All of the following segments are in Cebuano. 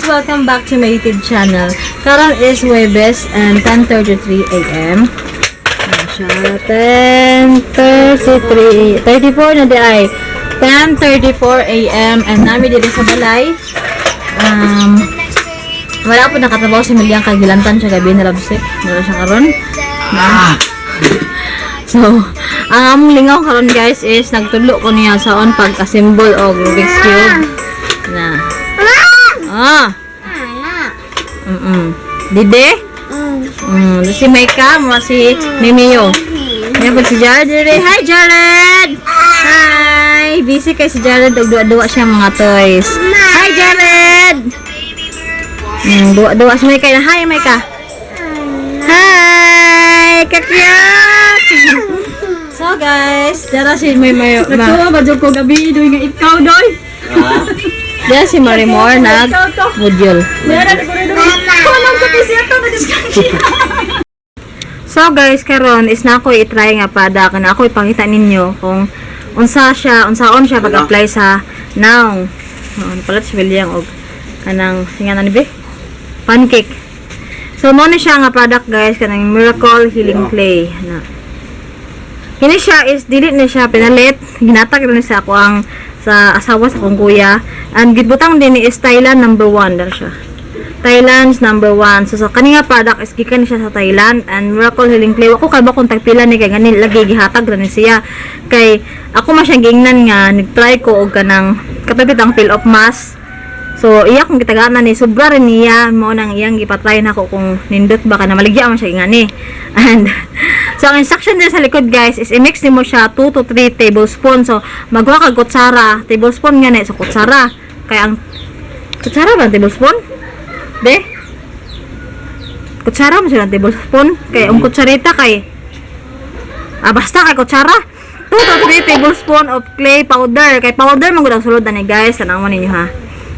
Welcome back to my YouTube channel. Karon is Huwebes and 10:33 a.m. Ayan siya. 10:33, 34 na diay. 10:34 a.m. and naa mi diri sa balay. Wala po nakatrabaho si Milyang kay gilantan siya gabi na labsik. Wala siya karon. Na. So, ang among lingaw karon, guys, is nagtulo ko niya sa on pag-assemble og Rubik's Cube. Na. Ah. Dide? Si Maika, mo si Mimio. Yan po si Jared dire. Hi, Jared! Hi! Busy kay si Jared og duwa-duwa siya mga toys. Hi, Jared! Duwa-duwa si Maika. Hi, Maika. Hi! Ka-cute! So guys, dara si may may ma, Nagtuwa ba jud ko gabi doy nga ikaw doy? Dara si Marimor nag module. Meron ko rin doy. Kunong sa pisito na discussion. So guys, karon is na ako i-try nga product na ako ipakita ninyo kung unsa siya, unsaon siya pag-apply sa naong. Oh, palit si William og kanang singa na ni be? Pancake. So mo ni siya nga product, guys, kanang Miracle Healing Clay na. Kini siya is dili na siya pinalit, ginatag rin sa ako ang sa asawa sa akong kuya. And gibutang din ni is Thailand number 1 dahil siya. Thailand's number 1. So, sa kani nga product is gikan ni siya sa Thailand and Miracle Healing Clay. Wa ko kabalo kung tagpila ni kay gani lagi gihatag ra ni siya. Kay ako man siyang giingnan nga nag-try ko og kanang kapipit ang peel off mask. So, iya kong gitagaan ni sobra rin niya mo nang iyang gipatry nako kung nindot ba ka na maligya man siya ingani. And so ang instruction din sa likod, guys, is i-mix nimo siya 2 to 3 tablespoon. So, magwa kag kutsara, tablespoon nga ni so kutsara. Kay ang kutsara ba ang tablespoon? De? Kutsara mo sila ang tablespoon. Kay ang kutsarita kay ah, basta kay kutsara. 2 to 3 tablespoon of clay powder. Kay powder man gud ang sulod ani, guys. Tanawan ninyo ha.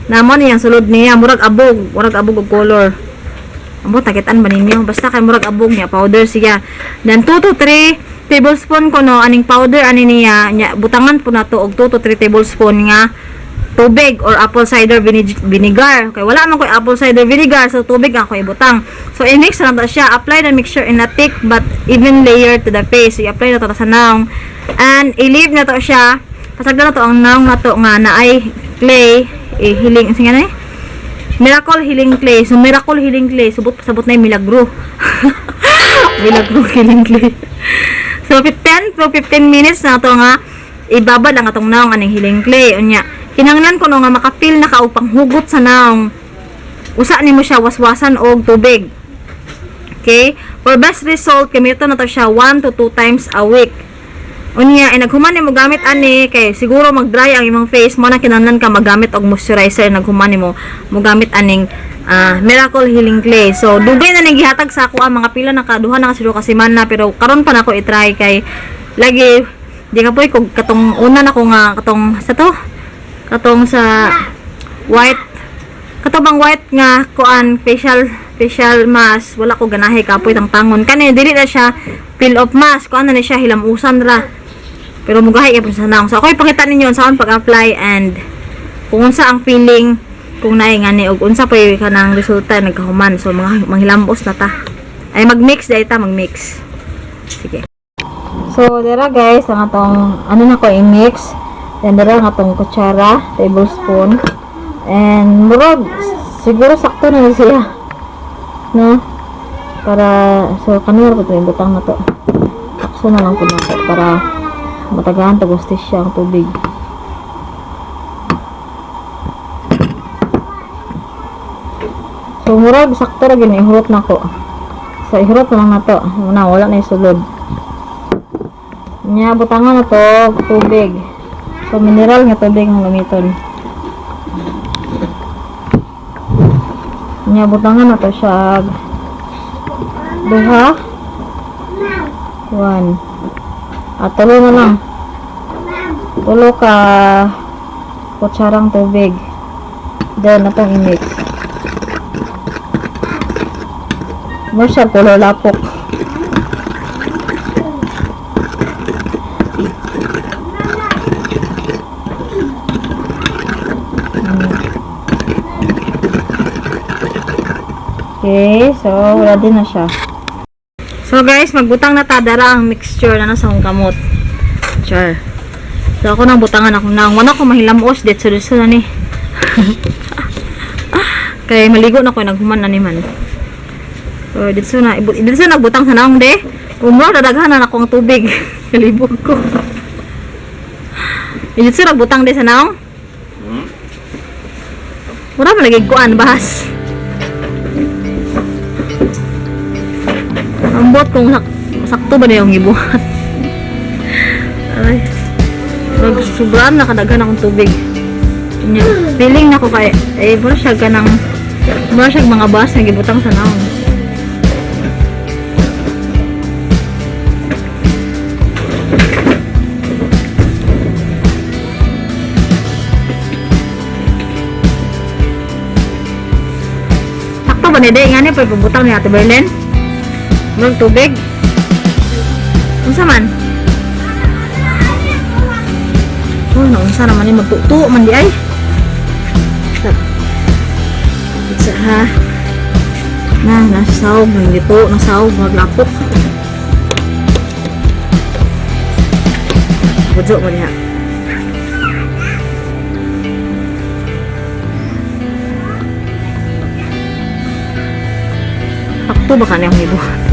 Namo niyang sulod niya murag abog, murag abog og color. Ambot nakitaan ba ninyo? Basta kay murag abog niya, powder siya. Then 2 to 3 tablespoon ko no aning powder ani niya, nya butangan po nato og 2 to 3 tablespoon nga tubig or apple cider vinegar. Kay wala man koy apple cider vinegar, so tubig ako ibutang. So i-mix na to siya. Apply the mixture in a thick but even layer to the face. So, i-apply na to sa naong. And i-leave na to siya. Pasagdan na to ang naong na to nga naay clay, eh, healing, sige na eh. Miracle Healing Clay. So, Miracle Healing Clay. Subot, sabot na yung milagro. Milagro Healing Clay. So, 10 to 15 minutes na to nga ibabad ang atong naong aning healing clay. Unya, kinanglan ko no nga maka-feel na ka og panghugot sa naong. Usa nimo siya waswasan og tubig. Okay? For best result, gamiton na to siya 1 to 2 times a week. Unya, ay naghuman nimo gamit ani kay siguro mag-dry ang imong face mo na kinahanglan ka magamit og moisturizer naghuman nimo mo gamit aning Miracle Healing Clay. So dugay na ning gihatag sa ako ang mga pila na kaduha na ka siguro ka semana, pero karon pa nako i-try kay lagi di ka poy kung katong una na ko nga katong sa to katong sa white kato bang white nga kuan facial facial mask, wala ko ganahe, kapoy tang tangon. Kani dili na siya peel off mask, kuan na ni siya, hilamusan ra, pero mugahi gyud sa naong. So ako ipakita ninyo saan pag-apply and kung unsa ang feeling kung naay ngani og unsa pa kanang resulta nagkahuman. So mga manghilambos na ta, ay mag-mix dahil ta mag-mix. Sige. So dira, guys, ang atong ano na ko i-mix. Then dira ang atong kutsara, tablespoon, and murag siguro sakto na ni siya, no, para so kanina po ito yung butang na to. Sakto na lang po na to para matagaan tag siya ang tubig. So murag sakto ra gyud, ihurot na ko. So ihurot na lang na to. Una, wala na isulod. Nya butangan na to tubig. So mineral nga tubig ang gamiton. Nya butangan na to siya duha. One. At tulo na lang. Tulo ka kutsarang tubig. Then, atong i-mix. Mo siya color lapok. Okay, so ready na siya. So guys, magbutang na ta dara ang mixture na nasa akong kamot. Char. So ako nang butangan ako nang wala ko mahilamos detso detso na ni. Kay maligo na ko naghuman na ni man. So ditso na ditso nagbutang sa naong de. Umro dadaghan na ako ang tubig. Kalibog ko. Ditso nagbutang de sa naong. Mura man lagi kuan bahas. Ambot kung sakto ba na yung gibuhat. Ay. Pag sobrang nakadaghan akong tubig. Nya, feeling na ko kay eh mura siya ganang mura siya mga bas nga gibutang sa naong. Sakto ba ni Day? Nga ni pa ibutang ni Ate Berlin? Murag tubig. Unsa man? Oh, naunsa naman ni magtuto man di ay. Sa ha. Na, nasawg ng dito, nasawg maglapok. Budyo mo diha. Sakto ba ka na yung ibuhat?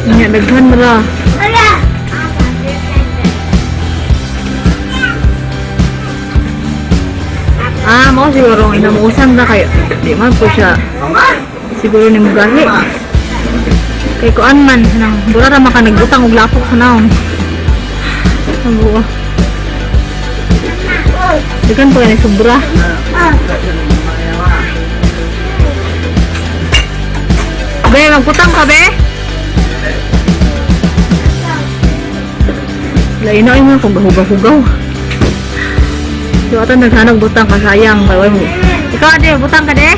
Nya, daghan mo ra. Ah, mo siguro ang inamusan na kayo. Di man po siya. Siguro ni mugahi. Kay kuan man nang bura ra maka nagbutang og lapok sa naong. Ang buwa. Daghan pa ni sobra. Be, magputang ka be? Lain na mo kung gahugaw-hugaw. So, atan naghanag butang ka sayang. Kay mo. Ikaw ade, butang ka de.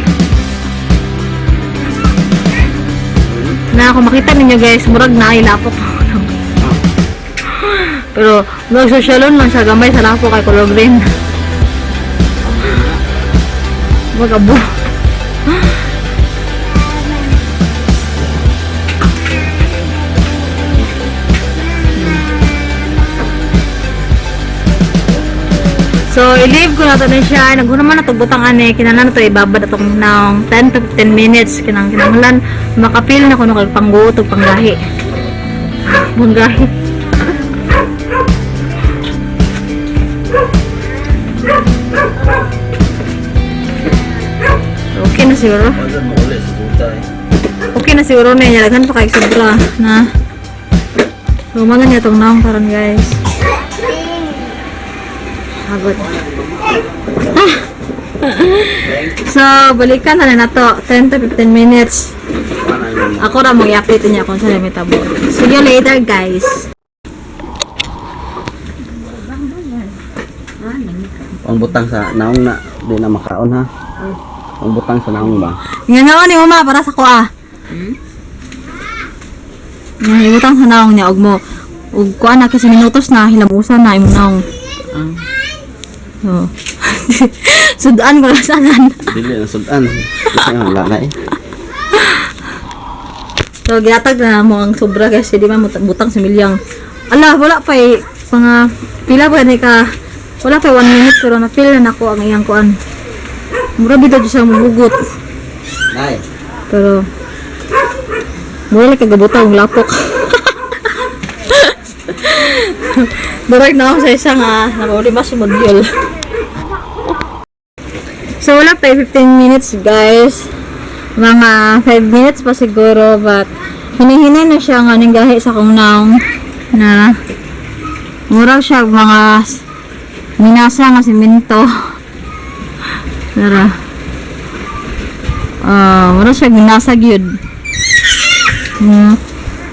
Na kung makita ninyo guys, murag na ay lapok. Pero murag sosyalon man siya gamay sa lapok kay color green. Magabo. So, i-leave ko na to na siya. Naguna man na ito butang ane. Kinahanglan na to ibabad atong ng 10 to 15 minutes. Kinahanglan makapil na kuno kag pangguot o panggahi. Panggahi. Okay na siguro. Wala mo ulit sa buta eh. Okay na siguro na niya. Daghan pa kay sobra na. So, mana niya itong naong karon guys. Hagod. So, balikan na na to. 10 to 15 minutes. Ako ra mong i-update niya kung saan may tabo. See you later, guys. Ang butang sa naong na, di na makaon ha. Ang butang sa naong ba? Nga naon ni mama para sa kuha. Nga ibutang sa naong niya og mo og kuha na kasi minutos na hilamusan na imong naong. Oh. Sudan ko lang sanan. Dili na sudan. Kasi nga wala na eh. So gihatag na mo ang sobra kasi di man butang sa milyang. Ala wala pa eh mga pila pa ni ka wala pa 1 minute pero na feel na nako ang iyang kuan. Mura bitaw jud siya muhugot. Nay. Pero mura lang kagabutaw ang lapok. Direct na ako sa isang nakauli ba si module. So wala pa eh, 15 minutes guys. Mga 5 minutes pa siguro but hinihinay na siya nga ning gahi sa kong naong na mura siya mga minasa nga simento. Tara. Ah, mura siya ginasa gyud.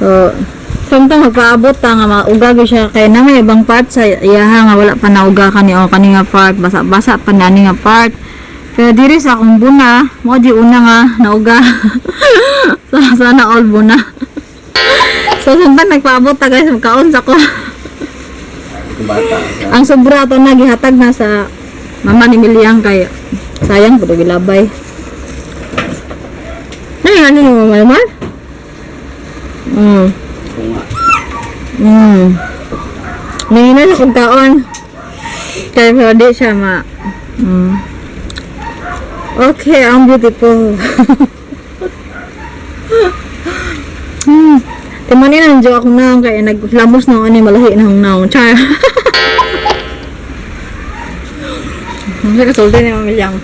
So, samtang magpaabot ta nga mauga gyud siya kay na may ibang part sa iyaha nga wala pa nauga kani o kani nga part basa-basa pa na ani nga part. Pero diri sa akong buna, mo di una nga nauga. Sana all buna. So samtang nagpaabot ta guys, magkaon sa ko. Kung bata. Ang sobra ato na gihatag na sa mama ni Milyang kay sayang pud gilabay. Ay, ano yung mama naman? Kung nga. Nangina sa kong kaon. Kaya pero di siya ma... Okay, ang beautiful. Timani na nandiyo ako na kaya naglamos na ako ni malahi na akong naong. Char. Ang kasulti ni Mamilyang.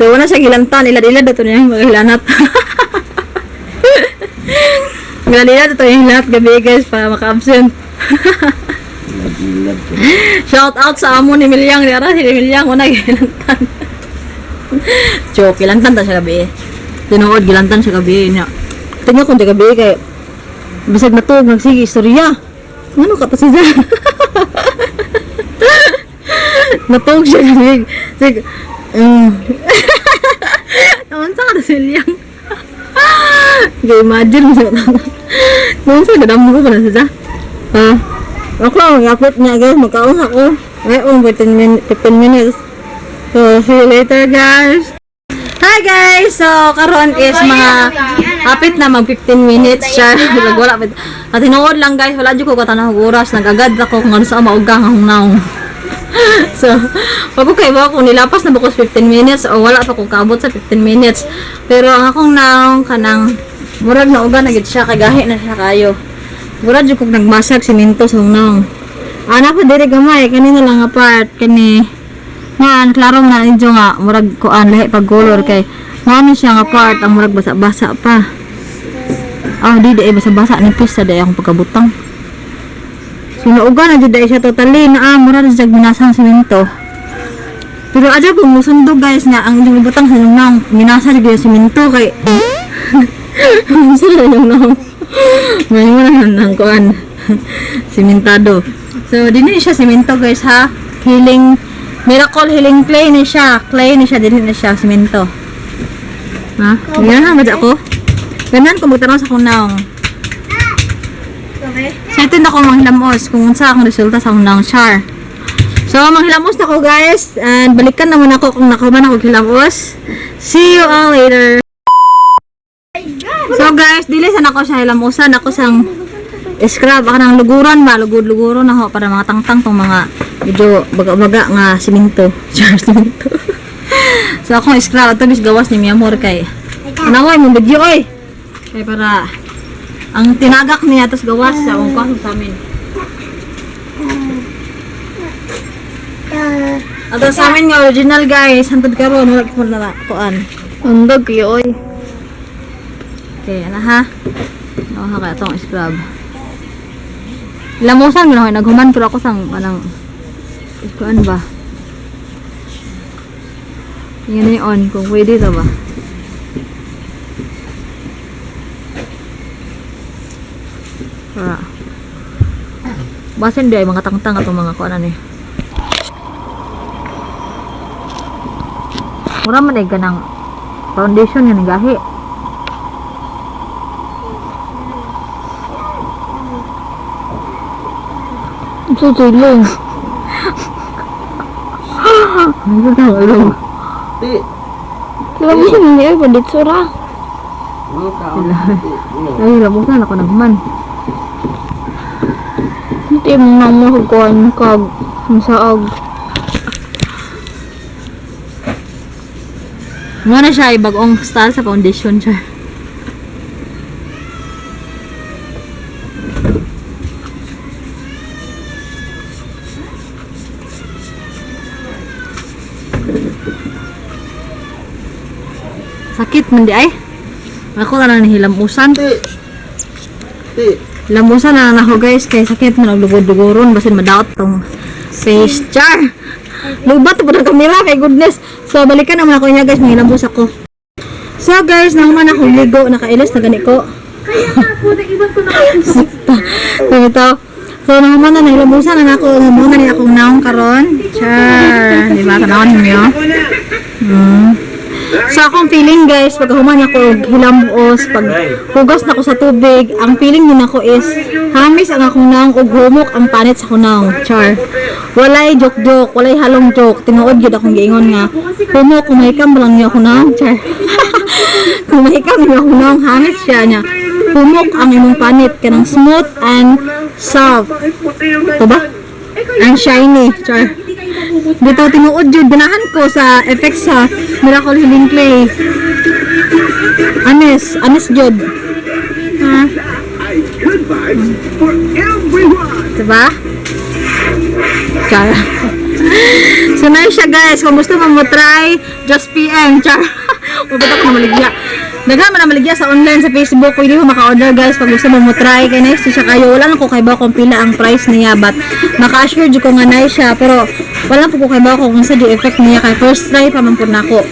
So, wala siya gilantan. Ilad-ilad na ito niya yung mga hilanat. Ilad-ilad ito yung lahat gabi guys para maka-absent. Ilad-ilad. Shout out sa amo ni Milyang. Di ara si Milyang una gilantan. Joke, gilantan ta siya gabi. Tinuod gilantan siya gabi niya. Tingnan kung di gabi kay bisag natug nagsige istorya. Ano ka pa siya? Natug siya gabi. Sige. Naunsa ka na si Milyang? Ga-imagine mo sa Naunsa ka damo ko pa na siya? Ha? Ako, ang upload niya guys, magkaon ako. Ngayon, 15 minutes. So, see you later guys. Hi guys! So, karon is mga hapit na mag 15 minutes siya. Wala wala. At tinuod lang guys, wala jud ko katanaw og oras. Nagagad ako kung ano sa maugang akong naong. So, wag ko kayo kung nilapas na bukos 15 minutes o wala pa ko kaabot sa 15 minutes. Pero ang akong naong kanang murag na uga na gid siya kagahi na siya kayo. Murag jud kog nagmasag simento sa akong naong. Ana pa diri gamay kanina lang nga part kani nga klaro na ninyo nga murag kuan lahi pag color kay ngano siya nga part ang murag basa-basa pa. Ah, di di ay basa-basa nipis sa day akong pagkabutang. So nauga na jud siya totally na ah, mura na siya minasang simento. Pero adya kung musundo guys nga ang inyong ibutang sa inyong naong minasa jud yung simento kay unsa na inyong naong. May mo na nang kuan simentado. So dinhi siya simento guys ha. Healing miracle healing clay ni siya. Clay ni siya dili na siya simento. Ha? Ganyan ba ako? Ganyan ko magtanaw sa akong naong. Sa ito na ako manghilamos kung unsa akong resulta sa akong naong char. So, manghilamos na ko guys. And balikan naman ako kung nakaman ako hilamos. See you all later. So guys, dili sa nako siya hilamusan. Ako sang scrub. Ako nang luguran ba? Lugod-luguron ako para mga tangtang tong mga medyo baga-baga nga siminto. Char, siminto. So akong scrub. Ito bis gawas ni Miyamor kay. Ano mo video oy. Kay para ang tinagak niya tapos gawas sa akong kaso sa amin. Ato sa amin nga original guys, hantod karon wala ko na kuan. Undog kayo oy. Okay, ana ha. Ano ha kaya atong scrub. Lamusan mo na ako, naghuman pero ako sang anang kuan ba. Yun na yung on kung pwede to ba. Para. Basin di ay mga tangtang atong mga kuan ani. Mura man ay ganang foundation nga nagahi. Ito tulong. Ano ba ilong? Ti. Lamusan niya ay panditsura. Mga kaon. Ti. Ay, lamusan ako nagman. Hindi mo na mo kuan kag masaag. Muna siya, ibagong style sa foundation siya. Sakit man di ay. Ako na lang nihilamusan. Ti. Ti. Lamusan na lang ako guys kay sakit man og lugod-lugoron basin madaot tong face char. Lubat po ng kamera kay goodness. So balikan naman ako niya guys, manghilamos ako. So guys, nahuman ako ligo, nakailis na gani ko. Kaya nga po, naiwan ko na Sikta. So ito. So nahuman na nahilamusan na ako, nahuman na ni akong naong karon. Char, di ba tanawon niyo? So Sa akong feeling, guys, pag human ako og hilamos, pag hugas na ko sa tubig, ang feeling din ako is hamis ang akong naong ug humok ang panit sa akong naong. Char. Walay joke-joke, walay halong joke. Tinuod gyud akong giingon nga humok kung mahikam lang niyo akong naong. Char. Kung mahikam niyo akong naong, hamis siya niya. Humok ang imong panit kanang smooth and soft. Ito ba? And shiny. Char. Dito tinuod jud ganahan ko sa effect sa Miracle Healing Clay. Anes, anes jud. Ha? Good vibes for everyone. Diba? Char. So nice siya, guys. Kung gusto mo mo try, just PM. Char. Mabot ako na maligya. Daghan man na maligya sa online sa Facebook. Pwede mo maka-order, guys, pag gusto mo mo try. Kay nice siya kayo. Wala lang ko kaybaw kung pila ang price niya, but maka-assure jud ko nga nice siya, pero wala po ko kaybaw kung unsa jud effect niya kay first try pa man pud nako.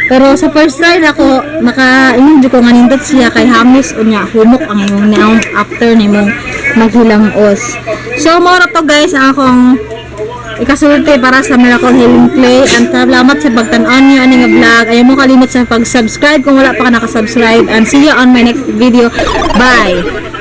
Pero sa first try nako, maka ingon jud ko nga nindot siya kay hamis unya humok ang imong naong after nimong maghilamos. So mao ra to, guys, ang akong ikasulti para sa Miracle Healing Clay, and salamat sa pagtan-aw niyo ani nga vlog. Ayaw mo kalimot sa pag-subscribe kung wala pa ka nakasubscribe, and see you on my next video. Bye!